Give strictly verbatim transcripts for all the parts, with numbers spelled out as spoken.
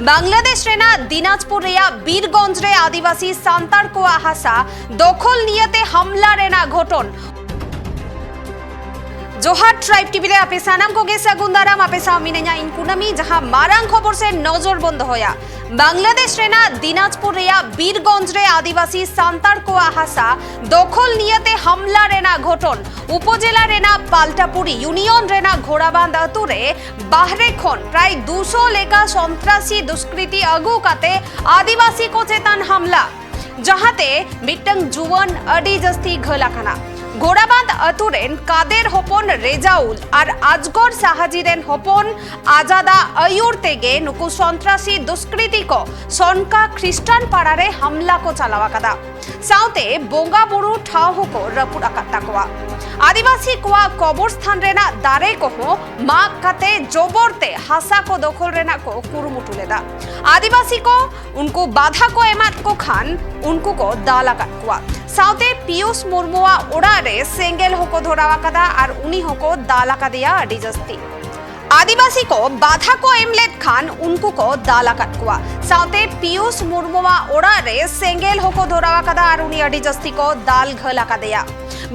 ᱵᱟᱝᱞᱟᱫᱮᱥ ᱨᱮᱱᱟᱜ ᱫᱤᱱᱟᱡᱽᱯᱩᱨ ᱨᱮᱭᱟᱜ ᱵᱤᱨᱜᱚᱸᱡᱽ ᱨᱮ ᱟᱹᱫᱤᱵᱟᱹᱥᱤ ᱥᱟᱱᱛᱟᱲ ᱠᱚᱣᱟᱜ ᱦᱟᱥᱟ ᱫᱚᱠᱷᱚᱞ ᱱᱤᱭᱟᱹᱛᱮ ᱦᱟᱢᱞᱟ ᱨᱮᱱᱟᱜ ᱜᱷᱚᱴᱚᱱ᱾ ᱡᱚᱦᱟᱨ ᱴᱨᱟᱭᱤᱵ ᱴᱤᱵᱷᱤ ᱨᱮ ᱟᱯᱮ ᱥᱟᱱᱟᱢ ᱠᱚᱜᱮ ᱥᱟᱹᱜᱩᱱ ᱫᱟᱨᱟᱢ᱾ ᱟᱯᱮ ᱥᱟᱶ ᱢᱤᱱᱟᱹᱧᱟ ᱤᱧ ᱠᱩᱱᱟᱹᱢᱤ᱾ ᱡᱟᱦᱟᱸ ᱢᱟᱨᱟᱝ ᱠᱷᱚᱵᱚᱨ ᱥᱮᱫ ᱱᱚᱡᱚᱨ ᱵᱚᱱ ᱫᱚᱦᱚᱭᱟ, ᱵᱟᱝᱞᱟᱫᱮᱥ ᱨᱮᱱᱟᱜ ᱫᱤᱱᱟᱡᱽᱯᱩᱨ ᱨᱮᱭᱟᱜ ᱵᱤᱨᱜᱚᱸᱡᱽ ᱨᱮ ᱟᱹᱫᱤᱵᱟᱹᱥᱤ ᱥᱟᱱᱛᱟᱲ ᱠᱚᱣᱟᱜ ᱦᱟᱥᱟ ᱫᱚᱠᱷᱚᱞ ᱱᱤᱭᱟᱹᱛᱮ ᱦᱟᱢᱞᱟ ᱨᱮᱱᱟᱜ ᱜᱷᱚᱴᱚᱱ᱾ ᱩᱯᱚᱡᱮᱞᱟ ᱨᱮᱱᱟᱜ ᱯᱟᱞᱴᱟᱯᱩᱨᱤ ᱤᱭᱩᱱᱤᱭᱚᱱ ᱨᱮᱱᱟᱜ ᱜᱷᱳᱲᱟᱵᱟᱸᱫ ᱟᱹᱛᱩ ᱨᱮ ᱵᱟᱦᱨᱮ ᱠᱷᱚᱱ ᱯᱨᱟᱭ ᱫᱩᱥᱚ ᱞᱮᱠᱟ ᱥᱚᱱᱛᱨᱟᱥᱤ ᱫᱩᱥᱠᱨᱤᱛᱤ ᱟᱹᱜᱩ ᱠᱟᱛᱮ ᱟᱹᱫᱤᱵᱟᱹᱥᱤ ᱠᱚ ᱪᱮᱛᱟᱱ ᱦᱟᱢᱞᱟ, ᱡᱟᱦᱟᱸᱛᱮ ᱢᱤᱫᱴᱟᱝ ᱡᱩᱣᱟᱹᱱ ᱟᱹᱰᱤ ᱡᱟᱹᱥᱛᱤ ᱜᱷᱟᱹᱞ ᱟᱠᱟᱱᱟ᱾ ᱜᱷᱳᱲᱟᱵᱟᱸᱫ ᱟᱹᱛᱩ ᱨᱮᱱ ᱠᱟᱫᱮᱨ ᱦᱚᱯᱚᱱ ᱨᱮᱡᱟᱣᱩᱞ ᱟᱨ ᱟᱡᱜᱚᱨ ᱥᱟᱦᱟᱡᱤ ᱨᱮᱱ ᱦᱚᱯᱚᱱ ᱟᱡᱟᱫᱟ ᱟᱹᱭᱩᱨ ᱛᱮᱜᱮ ᱱᱩᱠᱩ ᱥᱚᱱᱛᱨᱟᱥᱤ ᱫᱩᱥᱠᱨᱤᱛᱤ ᱠᱚ ᱥᱚᱱᱠᱟ ᱠᱷᱨᱤᱥᱴᱟᱱ ᱯᱟᱲᱟ ᱨᱮ ᱦᱟᱢᱞᱟ ᱠᱚ ᱪᱟᱞᱟᱣ ᱟᱠᱟᱫᱟ᱾ ᱥᱟᱶᱛᱮ ᱵᱚᱸᱜᱟ ᱵᱩᱨᱩ ᱴᱷᱟᱶ ᱦᱚᱸᱠᱚ ᱨᱟᱹᱯᱩᱫ ᱟᱠᱟᱫ ᱛᱟᱠᱚᱣᱟ᱾ ᱟᱹᱫᱤᱵᱟᱹᱥᱤ ᱠᱚᱣᱟᱜ ᱠᱚᱵᱚᱨ ᱥᱛᱷᱟᱱ ᱨᱮᱱᱟᱜ ᱫᱟᱨᱮ ᱠᱚᱦᱚᱸ ᱢᱟᱜ ᱠᱟᱛᱮ ᱡᱚᱵᱚᱨ ᱛᱮ ᱦᱟᱥᱟ ᱠᱚ ᱫᱚᱠᱷᱚᱞ ᱨᱮᱱᱟᱜ ᱠᱚ ᱠᱩᱨᱩᱢᱩᱴᱩ ᱞᱮᱫᱟ᱾ ᱟᱹᱫᱤᱵᱟᱹᱥᱤ ᱠᱚ ᱩᱱᱠᱩ ᱵᱟᱫᱷᱟ ᱠᱚ ᱮᱢᱟᱫ ᱠᱚ ᱠᱷᱟᱱ ᱩᱱᱠᱩ ᱠᱚ ᱫᱟᱞ ᱟᱠᱟᱫ ᱠᱚᱣᱟ᱾ ᱥᱟᱶᱛᱮ ᱯᱤᱭᱩᱥ ᱢᱩᱨᱢᱩᱣᱟᱜ ᱚᱲᱟᱜ ᱨᱮ ᱥᱮᱸᱜᱮᱞ ᱦᱚᱸᱠᱚ ᱫᱷᱚᱨᱟᱣ ᱟᱠᱟᱫᱟ ᱟᱨ ᱩᱱᱤ ᱦᱚᱸᱠᱚ ᱫᱟᱞ ᱟᱠᱟᱫᱮᱭᱟ ᱟᱹᱰᱤ ᱡᱟᱹᱥᱛᱤ᱾ ᱟᱹᱫᱤᱵᱟᱹᱥᱤ ᱠᱚ ᱵᱟᱫᱷᱟ ᱠᱚ ᱮᱢ ᱞᱮᱫ ᱠᱷᱟᱱ ᱩᱱᱠᱩ ᱠᱚ ᱫᱟᱞ ᱟᱠᱟᱫ ᱠᱚᱣᱟ᱾ ᱥᱟᱶᱛᱮ ᱯᱤᱭᱩᱥ ᱢᱩᱨᱢᱩᱣᱟᱜ ᱚᱲᱟᱜ ᱨᱮ ᱥᱮᱸᱜᱮᱞ ᱦᱚᱸᱠᱚ ᱫᱷᱚᱨᱟᱣ ᱟᱠᱟᱫᱟ ᱟᱨ ᱩᱱᱤ ᱟᱹᱰᱤ ᱡᱟᱹᱥᱛᱤ ᱠᱚ ᱫᱟᱞ ᱜᱷᱟᱹᱞ ᱟᱠᱟᱫᱮᱭᱟ᱾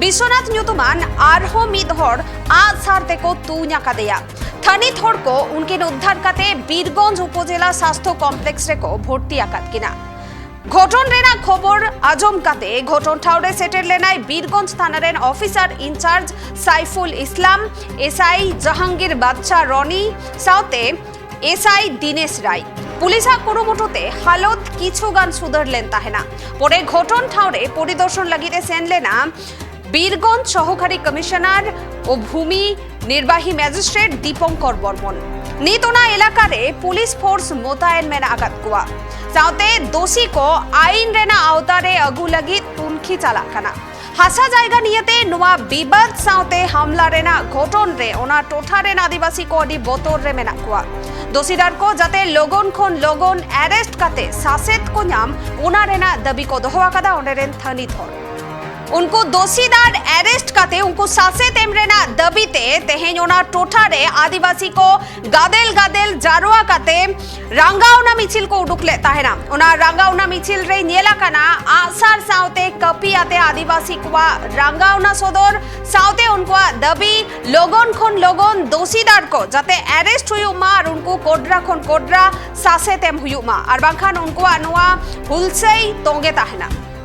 ᱵᱤᱥᱣᱚᱱᱟᱛᱷ ᱧᱩᱛᱩᱢᱟᱱ ᱟᱨᱦᱚᱸ ᱢᱤᱫ ᱦᱚᱲ ᱟᱜ ᱥᱟᱨ ᱛᱮᱠᱚ ᱛᱩᱧ ᱟᱠᱟᱫᱮᱭᱟ᱾ ᱛᱷᱟᱹᱱᱤᱛ ᱦᱚᱲ ᱠᱚ ᱩᱱᱠᱤᱱ ᱩᱫᱽᱫᱷᱟᱨ ᱠᱟᱛᱮ ᱵᱤᱨᱜᱚᱸᱡᱽ ᱩᱯᱚᱡᱮᱞᱟ ᱥᱟᱥᱛᱷᱚ ᱠᱚᱢᱯᱞᱮᱠᱥ ᱨᱮᱠᱚ ᱵᱷᱚᱨᱛᱤ ᱟᱠᱟᱫ ᱠᱤᱱᱟ᱾ ᱜᱷᱚᱴᱚᱱ ᱨᱮᱱᱟᱜ ᱠᱷᱚᱵᱚᱨ ᱟᱸᱡᱚᱢ ᱠᱟᱛᱮ ᱜᱷᱚᱴᱚᱱ ᱴᱷᱟᱶ ᱨᱮ ᱥᱮᱴᱮᱨ ᱞᱮᱱᱟᱭ ᱵᱤᱨᱜᱚᱸᱡᱽ ᱛᱷᱟᱱᱟ ᱨᱮᱱ ᱚᱯᱷᱤᱥᱟᱨ ᱤᱱᱪᱟᱨᱡᱽ ᱥᱟᱭᱯᱷᱩᱞ ᱤᱥᱞᱟᱢ, ᱮᱥᱟᱭ ᱡᱟᱦᱟᱝᱜᱤᱨ ᱵᱟᱫᱥᱟ ᱨᱚᱱᱤ ᱥᱟᱶᱛᱮ ᱮᱥᱟᱭ ᱫᱤᱱᱮᱥ ᱨᱟᱭ᱾ ᱯᱩᱞᱤᱥᱟᱜ ᱠᱩᱨᱩᱢᱩᱴᱩ ᱛᱮ ᱦᱟᱞᱚᱛ ᱠᱤᱪᱷᱩ ᱜᱟᱱ ᱥᱩᱫᱷᱟᱹᱨ ᱞᱮᱱ ᱛᱟᱦᱮᱱᱟ᱾ ᱯᱚᱨᱮ ᱜᱷᱚᱴᱚᱱ ᱴᱷᱟᱶ ᱨᱮ ᱯᱚᱨᱤᱫᱚᱨᱥᱚᱱ ᱞᱟᱹᱜᱤᱫ ᱮ ᱥᱮᱱ ᱞᱮᱱᱟ ᱵᱤᱨᱜᱚᱸᱡᱽ ᱥᱚᱦᱚᱠᱟᱨᱤ ᱠᱚᱢᱤᱥᱚᱱᱟᱨ ᱳ ᱵᱷᱩᱢᱤ ᱱᱤᱨᱵᱟᱦᱤ ᱢᱮᱡᱤᱥᱴᱨᱮᱴ ᱫᱤᱯᱚᱝᱠᱚᱨ ᱵᱚᱨᱢᱚᱱ᱾ ᱱᱤᱛ ᱚᱱᱟ ᱮᱞᱟᱠᱟ ᱨᱮ ᱯᱩᱞᱤᱥ ᱯᱷᱳᱨᱥ ᱢᱳᱛᱟᱭᱮᱱ ᱢᱮᱱᱟᱜ ᱟᱠᱟᱫ ᱠᱚᱣᱟ᱾ ᱥᱟᱶᱛᱮ ᱫᱳᱥᱤ ᱠᱚ ᱟᱭᱤᱱ ᱨᱮᱱᱟᱜ ᱟᱣᱛᱟ ᱨᱮ ᱟᱹᱜᱩ ᱞᱟᱹᱜᱤᱫ ᱛᱩᱱᱠᱷᱤ ᱪᱟᱞᱟᱜ ᱠᱟᱱᱟ᱾ ᱦᱟᱥᱟ ᱡᱟᱭᱜᱟ ᱱᱤᱭᱮᱛᱮ ᱱᱚᱣᱟ ᱵᱤᱵᱟᱫ ᱥᱟᱶᱛᱮ ᱦᱟᱢᱞᱟ ᱨᱮᱱᱟᱜ ᱜᱷᱚᱴᱚᱱ ᱨᱮ ᱚᱱᱟ ᱴᱚᱴᱷᱟ ᱨᱮᱱ ᱟᱹᱫᱤᱵᱟᱹᱥᱤ ᱠᱚ ᱟᱹᱰᱤ ᱵᱚᱛᱚᱨ ᱨᱮ ᱢᱮᱱᱟᱜ ᱠᱚᱣᱟ᱾ ᱫᱳᱥᱤᱫᱟᱨ ᱠᱚ ᱡᱟᱛᱮ ᱞᱚᱜᱚᱱ ᱠᱷᱚᱱ ᱞᱚᱜᱚᱱ ᱟᱨᱮᱥᱴ ᱠᱟᱛᱮ ᱥᱟᱥᱮᱛ ᱠᱚ ᱧᱟᱢ, ᱚᱱᱟ ᱨᱮᱱᱟᱜ ᱫᱟᱹᱵᱤ ᱠᱚ ᱫᱚᱦᱚ ᱟᱠᱟᱫᱟ ᱚᱸᱰᱮ ᱨᱮᱱ ᱛᱷᱟᱹᱱᱤᱛ ᱦᱚᱲ᱾ ᱩᱱᱠᱩ ᱫᱳᱥᱤᱫᱟᱨ ᱟᱨᱮᱥᱴ ᱠᱟᱛᱮ ᱩᱱᱠᱩ ᱥᱟᱥᱮᱛ ᱮᱢ ᱨᱮᱱᱟᱜ ᱫᱟᱹᱵᱤ ᱛᱮ ᱛᱮᱦᱮᱧ ᱚᱱᱟ ᱴᱚᱴᱷᱟ ᱨᱮ ᱟᱹᱫᱤᱵᱟᱹᱥᱤ ᱠᱚ ᱜᱟᱫᱮᱞ ᱜᱟᱫᱮᱞ ᱡᱟᱨᱣᱟ ᱠᱟᱛᱮ ᱨᱟᱸᱜᱟᱣᱱᱟ ᱢᱤᱪᱷᱤᱞ ᱠᱚ ᱩᱰᱩᱠ ᱞᱮᱫ ᱛᱟᱦᱮᱱᱟ᱾ ᱚᱱᱟ ᱨᱟᱸᱜᱟᱣᱱᱟ ᱢᱤᱪᱷᱤᱞ ᱨᱮ ᱧᱮᱞ ᱟᱠᱟᱱᱟ ᱟᱜᱼᱥᱟᱨ ᱥᱟᱶᱛᱮ ᱠᱟᱹᱯᱤ ᱟᱛᱮ ᱟᱹᱫᱤᱵᱟᱹᱥᱤ ᱠᱚᱣᱟᱜ ᱨᱟᱸᱜᱟᱣᱱᱟ ᱥᱚᱫᱚᱨ, ᱥᱟᱶᱛᱮ ᱩᱱᱠᱩᱣᱟᱜ ᱫᱟᱹᱵᱤ ᱞᱚᱜᱚᱱ ᱠᱷᱚᱱ ᱞᱚᱜᱚᱱ ᱫᱳᱥᱤᱫᱟᱨ ᱠᱚ ᱡᱟᱛᱮ arrest ᱦᱩᱭᱩᱜ ᱢᱟ ᱟᱨ ᱩᱱᱠᱩ ᱠᱚᱰᱨᱟ ᱠᱷᱚᱱ ᱠᱚᱰᱨᱟ ᱥᱟᱥᱮᱛ ᱮᱢ ᱦᱩᱭᱩᱜ ᱢᱟ, ᱟᱨ ᱵᱟᱝᱠᱷᱟᱱ ᱩᱱᱠᱩᱣᱟᱜ ᱱᱚᱣᱟ ᱦᱩᱞᱥᱟᱹᱭ ᱛᱚᱸᱜᱮ ᱛᱟᱦᱮᱱᱟ᱾